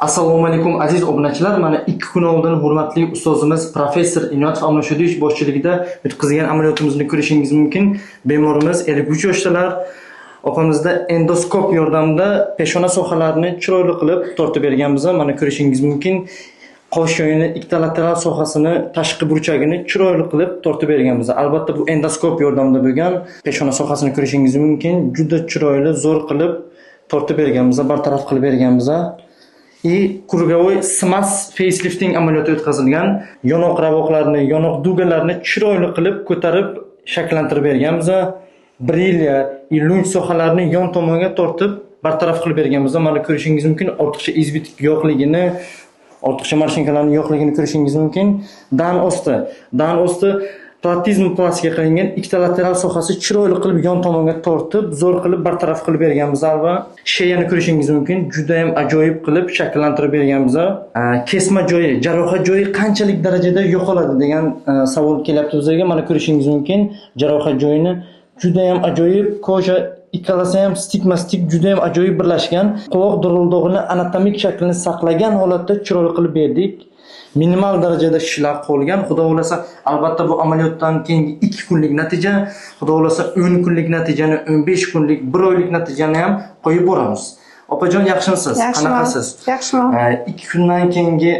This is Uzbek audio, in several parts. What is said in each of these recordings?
Assalomu alaykum, aziz obunachilar. Mana 2 kun oldin hurmatli ustozimiz professor Inoyatov Amnoshodiyevich boshchiligida o'tkazgan amaliyotimizni ko'rishingiz mumkin. Bemorimiz 53 yoshdalar. Opamizda endoskop yordamida peshona sohalarini chiroyli qilib tortib berganmiz. Mana ko'rishingiz mumkin. Qosh yoyini ikkita lateral sohasini, tashqi burchagini chiroyli qilib tortib berganmiz. Albatta, bu endoskop yordamida bo'lgan. Peshona sohasini ko'rishingiz mumkin. Juda chiroyli, zo'r qilib tortib berganmiz, bartaraf qilib berganmiz. И круговой SMAS facelifting amaliyoti o'tkazilgan. Yonoq ravoqlarni, yonoq дуга larni chiroyli qilib ko'tarib shakllantirib berganmiz. Брыли и lunj sohalarini yon tomonga tortib bartaraf qilib berganmiz. Mana ko'rishingiz mumkin, ortiqcha избыток yo'qligini, ortiqcha морщинка larning yo'qligini ko'rishingiz mumkin. Dan osti platizmoplastika qilingan, ikkita lateral sohasi chiroyli qilib yon tomonga tortib, zo'r qilib bartaraf qilib berganmiz. Va шея ni ko'rishingiz mumkin, juda ham ajoyib qilib shakllantirib berganmiz. Kesma joyi, jarohat joyi qanchalik darajada yo'qoladi degan savol kelyapti bizga. Mana ko'rishingiz mumkin, jarohat joyini juda ham ajoyib, кожа ikkalasi ham stikma stik, juda ham ajoyib birlashgan. Quloq durildog'ini anatomik shaklini saqlagan holatda chiroyli qilib berdik. Minimal darajada shishlar qolgan. Xudo xohlasa, albatta, bu amaliyotdan keyingi 2 kunlik natija, Xudo xohlasa, 10 kunlik natijani, 15 kunlik, 1 oylik natijani ham qo'yib boramiz. Opajon, yaxshimisiz? Yaxshiman. Qanaqasiz? Yaxshiman. 2 kundan keyingi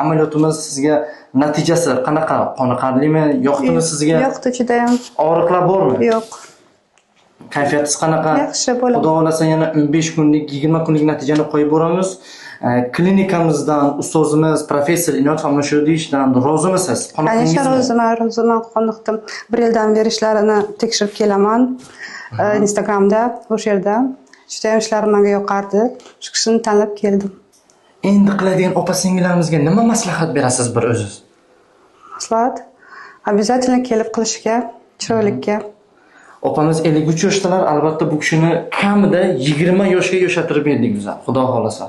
amaliyotimiz sizga natijasi qanaqa? Qoniqarlimi? Yoqdimi sizga? Yoqdi judayam. Og'riqlar bormi? Yo'q. Kayfiyatingiz qanaqa? Yaxshi bo'ladi. Xudo xohlasa, yana 15 kunlik, 20 kunlik natijani qo'yib boramiz. Klinikamizdan, ustozimiz professor Inoyatov Amnoshodiyevdan rozimisiz? Конечно, Qoniqdingizmi? Roziman, roziman, qoniqdim. Bir yildan beri ishlarini tekshirib kelaman. Instagramda, o'sha yerda. Judayam ishlari menga yoqardi. Shu kishini tanlab keldim. Endi qiladigan opa singillarimizga nima maslahat berasiz bir o'ziz? Maslahat: обязательно kelib qilishga, chiroylikka. Opamiz 53 yoshdalar. Albatta, bu kishini kamida 20 yoshga yoshartirib berdik biz, Xudo xohlasa.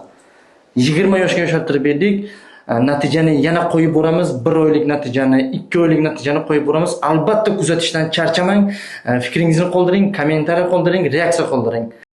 20 yoshga yoshartirib berdik. Natijani yana qo'yib boramiz. 1 oylik natijani, 2 oylik natijani qo'yib boramiz. Albatta, kuzatishdan charchamang. Fikringizni qoldiring, kommentariy qoldiring, reaksiya qoldiring.